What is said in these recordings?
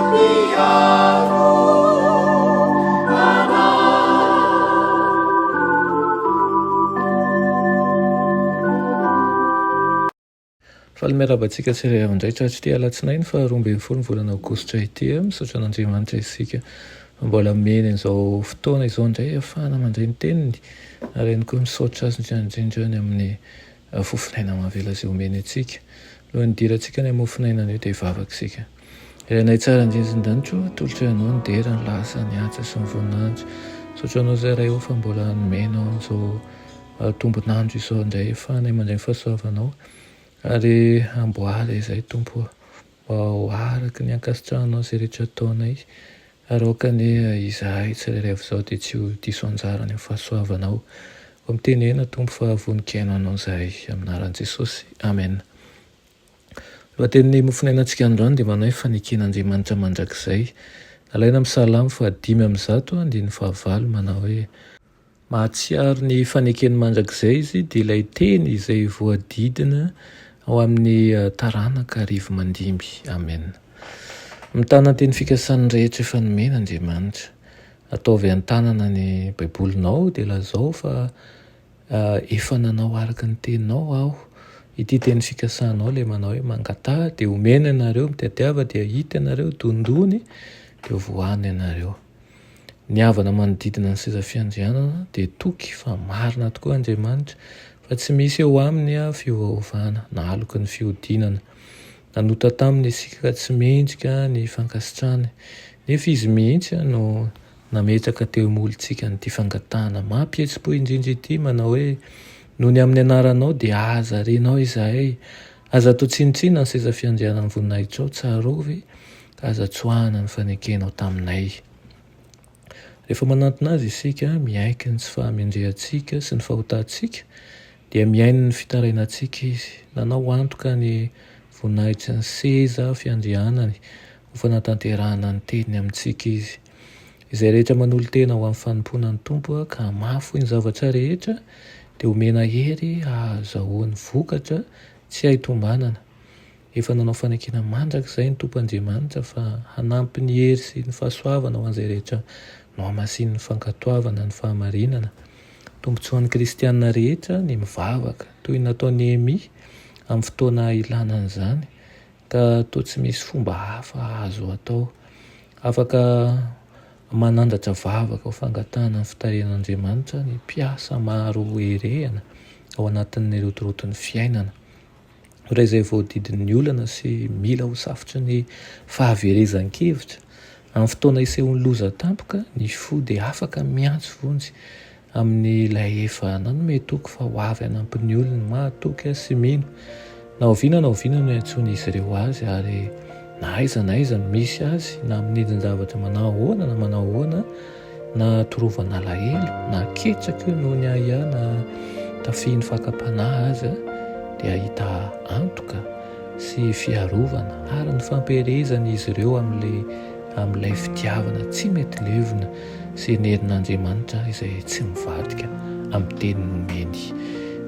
Mpiaro anay. Faly miarahaba antsika tsirairay avy indray tratry ity alatsinainy faha 12 ny volana aogositra ity. Misaotra an'Andriamanitra isika fa mbola omeny an'izao fotoana izao indray ahafahana mandre ny teniny ary ihany koa misaotra azy indrindra indrindra ny amin'ny fofonaina mahavela izay omeny antsika. Alohan'ny hidirantsika any amin'ny mofonaina anio dia hivavaka isika. Ry Anay tsara indrindra an-danitra ô, atolotray Anao ny dera, ny lasa, ny haja sy ny voninahitra. Misaotra Anao izay Ray ô fa mbola nomenao an'izao tombon'andro izao indray ahafahanay mandray ny fahasoavanao ary amboary izay Tompo ô mba ho araka ny ankasitrahanao izay rehetra ataonay ary aoka anie izahay tsirairay avy izao dia tsy ho diso anjara any amin'ny fahasoavanao. Koa mitenena Tompo fa vonon-kiaino anao izahay amin'ny anaran'i Jesosy. Amen. Lohatenin'ny mofonainantsika androany dia manao hoe faneken'Andriamanitra mandrakizay. Nalaina amin'ny Salamo faha 105 andininy fahavalo manao hoe. Mahatsiaro ny fanekeny mandrakizay izy, dia ilay teny izay voadidina ao amin'ny taranaka arivo mandimby. Amena. Mitana ny teny fikasany rehetra efa nomena Andriamanitra. Ataovy an-tanana ny Baibolinao dia lazao fa efa nanao araka ny teninao aho. Ity teny fikasanao ilay manao hoe mangataha dia omena ianareo, mitadiava dia hita ianareo, dondony dia voahana ianareo. Ny havana manodidina ny seza fiandrianana dia toky fa marina tokoa Andriamanitra, fa tsy misy eo aminy fiovaovana na aloky ny fihodinana. Nanota taminy isika ka tsy mendrika ny fankasitrahany, nefa Izy mihitsy no nametraka teo imolontsika an'ity fangatahana mampihetsi-po indrindra ity manao hoe, Noho ny amin'ny anaranao dia aza renao izahay, aza atao tsinontsinona ny seza fiandrianan'ny voninahitrao, tsarovy ka aza tsoahana ny fanekenao taminay. Rehefa manantona Azy isika, miaiky ny tsy fahamendrehantsika sy ny fahotantsika, dia mihaino ny fitarainantsika Izy. Nanao antoka ny voninahitry ny seza fiandrianany ho fanatanterahana ny teniny amintsika Izy. Izay rehetra manolo-tena ho amin'ny fanompoana ny Tompo ka hamafoy ny zavatra rehetra dia homena hery hahazahoany vokatra tsy hay tombanana. Efa nanao fanekena mandrakizay ny Tompo Andriamanitra fa hanampy ny hery sy ny fahasoavana ho an'izay rehetra nohamasinin'ny fankatoavana ny fahamarinana. Tombontsoan'ny kristiana rehetra ny mivavaka, toy ny nataon'i Nehemia, amin'ny fotoana ilana an'izany, ka toa tsy misy fomba hafa azo atao. Afaka manandratra vavaka ho fangatahana ny fitarihan'Andriamanitra ny mpiasa maro herehina ao anatin'ny rotoroton'ny fiainana. Raha izay voadidin'ny olana sy mila ho safotry ny fahaverezan-kevitra, amin'ny fotoana isehoan'ny loza tampoka, ny fo dia afaka miantso vonjy amin'ilay efa nanome toky fa ho avy hanampy ny olony mahatoky sy mino. Na oviana na oviana no iantsoan'izy ireo azy ary na aiza na aiza no misy azy, na amin'ny endrin-javatra manao ahoana na manao ahoana, na torovana alahelo, na ketraka io noho ny ahiahy na tafihin'ny fakam-panahy aza dia hahita antoka sy fiarovana ary ny fampiherezana izy ireo amin'ilay amin'ilay fitiavana tsy mety levona sy herin'Andriamanitra izay tsy mivadika amin'ny teny nomeny.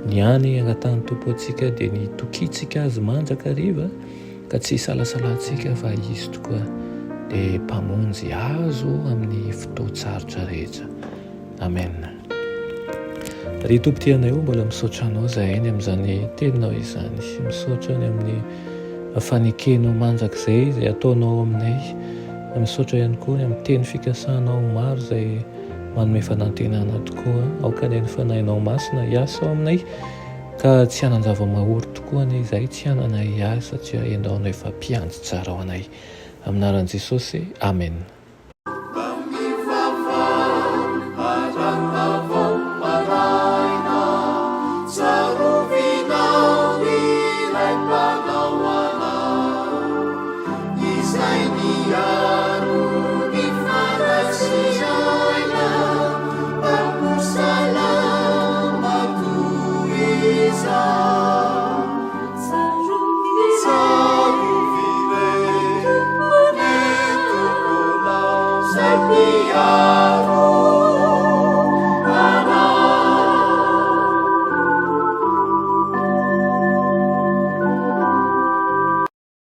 Ny hany angatahan'ny Tompo antsika dia ny hitokiantsika Azy mandrakariva Ka tsy isalasalantsika fa Izy tokoa dia Mpamonjy azo amin'ny fotoan-tsarotra rehetra. Amen. Ry Tompo tia anay o, mbola misaotra Anao izahay ny amin'izany Teninao izany. Misaotra ny amin'ny fanekenao mandrakizay izay ataonao aminay. Misaotra ihany koa ny amin'ny teny fikasanao maro izay manome fanantenana tokoa. Aoka anie ny Fanahinao Masina hiasa ao aminay. Ka tsy hanan-java-mahory tokoa anie izahay, tsy hanana ahiahy satria Ianao no efa mpiandry tsara ho anay. Amin'ny anaran'i Jesosy, Amena.